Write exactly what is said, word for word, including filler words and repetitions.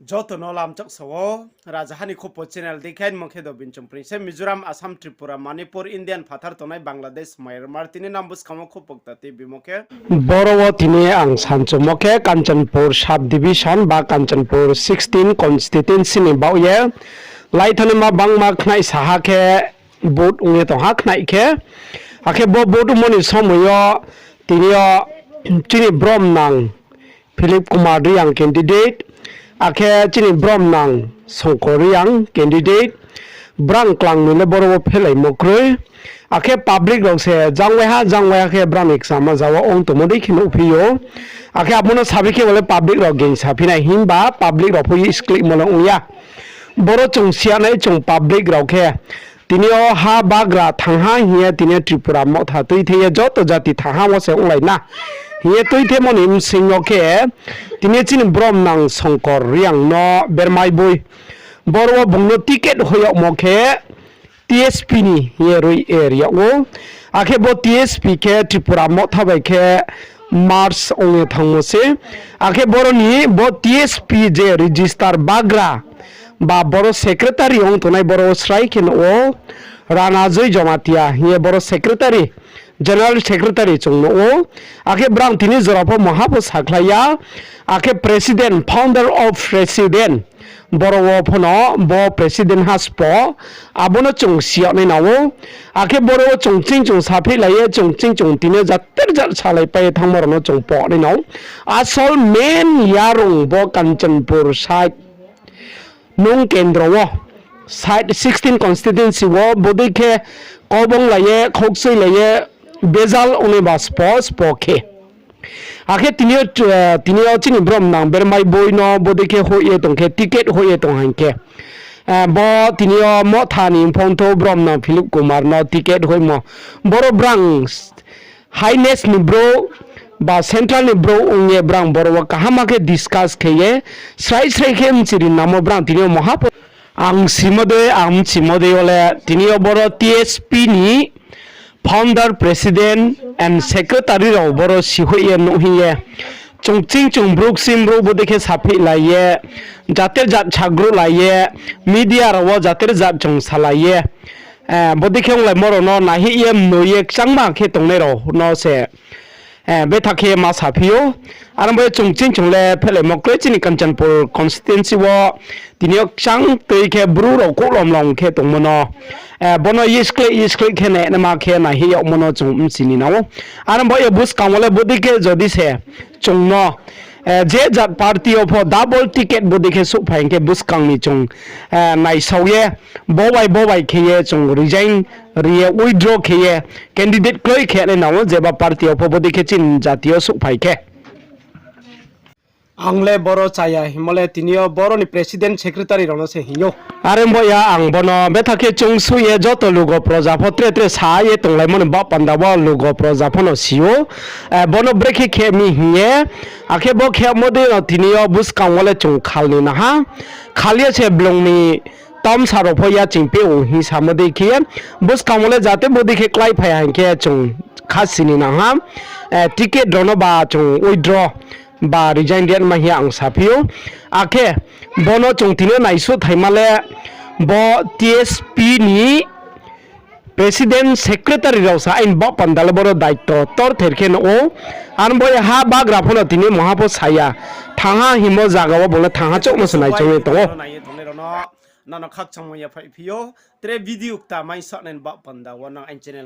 Joto no lamchak sa ou, Rajaha ni Khupo channel dei khe, mo khe Dobin Chongpring se Mizoram, Assam, Tripura, Manipur, Indian phathar tongnai Bangladesh, Myanmar, tini nang buskang wo khupo kta tibimo khe. Boro wo tini ang sanchumo khe Kanchanpur sub division ba Kanchanpur sixteen constituency ni baoh ye laithanaima bangma khnaih saha khe vote ong ye tong ha khnaih khe. Akhe bo vote ongmo ni somoi yo tini yo chini bromnang Philip Kumar Reang candidate, akhe chini bromnang Songkor Reang candidate, brang klang ni le boro wo phelaimo kroi. Akhe public rao se jangwaiha jangwaiha khe brang ni kchama zaga ong tongmo dei khe nuhphi ou. Akhe abo no saphi khe bo le public rao geng saphi nai himba public rao pho ye skleihmo le ong ya. Boro chung siyanai chung public rao khe tini yo ha bagra thangha hing ye tini Tripura Motha tuithe ye joto jati thangha wo se onglai na hing ye tuithemo ni bsing yo khe tini chini bromnang Songkor Reang no bermai boi. Boro wo bung no ticket hoih yagmo khe TSP ni hing ye roi, eh, ri yag ou. Akhe bo TSP khe Tripura Motha bai khe merge ong ye thanngmo se. Akhe boro ni bo TSP je register bagra ba boro secretary ong tongnai boro wo srai khe nuh ou, Rana Joy Jamatia hing ye boro secretary, general secretary chung nuh ou. Akhe brang tini jora pho maha pho sakhlai ya. Akhe president, founder of president, boro wo pho no bo president ha spo, abo no chung siyag nai nang ou. Akhe boro wo chung ching chung saphihlai ye, chung ching chung tini yo jater jat salaipai ye thanngmo rao no chung pho nai nang ou. Asol main yarung bo Kanchanpur side nung kendro wo, side sixteen constituency wo bodei khe kaubonglai ye, khokchoilai ye, bezal ongnai ba spo spo khe. Akhe tini yo, eh, tini yo chini bromnang bermai boi no bodei khe hoih ye tong khe, ticket hoih ye tong haing khe, eh, bo tini yo Motha ni mphongthou bromnang Philip Kumar no ticket hoihmo. Boro brang highness ni brouh ba central ni brouh ong ye brang boro wo kaham khe discuss khe ye srai srai khe mchiri namo brang tini yo maha pho. Ang simo dei, ang mchimo dei yo le tini yo boro TSP ni founder, president and secretary rao boro sihoih ye nuh hing ye chung ching chung brouh kching brouh bodei khe saphihlai ye, jater jat sagruhlai ye, media rao wo jater jat chung salai ye, eh, bodei khe onglaimo rao no naihih ye mnoi ye kchangma khe tongnai rao no se, eh, betha khe ma saphi ou. Aro bo ye chung ching chung le phelaimo kroi chini Kanchanpur constituency wo tini yo kchang tui khe bru rao kouhlomlom khe tongmo no, eh, bo no yiskleih yiskleih khe nainaima khe naihih yagmo no chung mchini nang ou. Aro bo ye buskang wo le bodei khe jodi se chung no, eh, je jat party yo pho double ticket bodei khe souhphai hing khe buskang ni chung, eh, naisao ye, bo bai bo bai khe ye chung resign ri ye withdraw khe ye candidate kroi khe nai nang ou, jeba party yo pho bodei khe chini jati yo souhphai khe. Ang le boro chaya hingmo le tini yo boro ni president secretary rao no se hing ou. Are bo ya ang bo no betha khe chungsuh ye joto lugo proja pho tre tre sa ye tonglaimo ni baoh panda wo lugo proja pho no si ou. Eh, bo no brekhe khe mi hing ye, akhe bo khemo dei no tini yo buskang wo le chung khal ni nang ha. Khal ye se blung ni tomsa rao pho yaching peh ou hing samo dei khe ye, buskang wo le jate bodei khe kláiphai ha hing khe chung khasi ni nang ha. Eh, ticket rao no ba chung withdraw ba resign ri ma hing ye ang saphi ou. Akhe bo no chung tini yo naisuh thaima le bo TSP ni president secretary rao sa aini baoh panda le boro daito torther khe nuh ou. Aro bo ye ha bagra pho no tini yo maha pho sa ya. Thangha hingmo zaga wo bung le thangha chouhmo se naichong ye tong ou. Nai ye tongnai rao no, nono khakchangmo yaphaihphi ou. Tre video kta mai sahnai ni baoh panda wo nang aini channel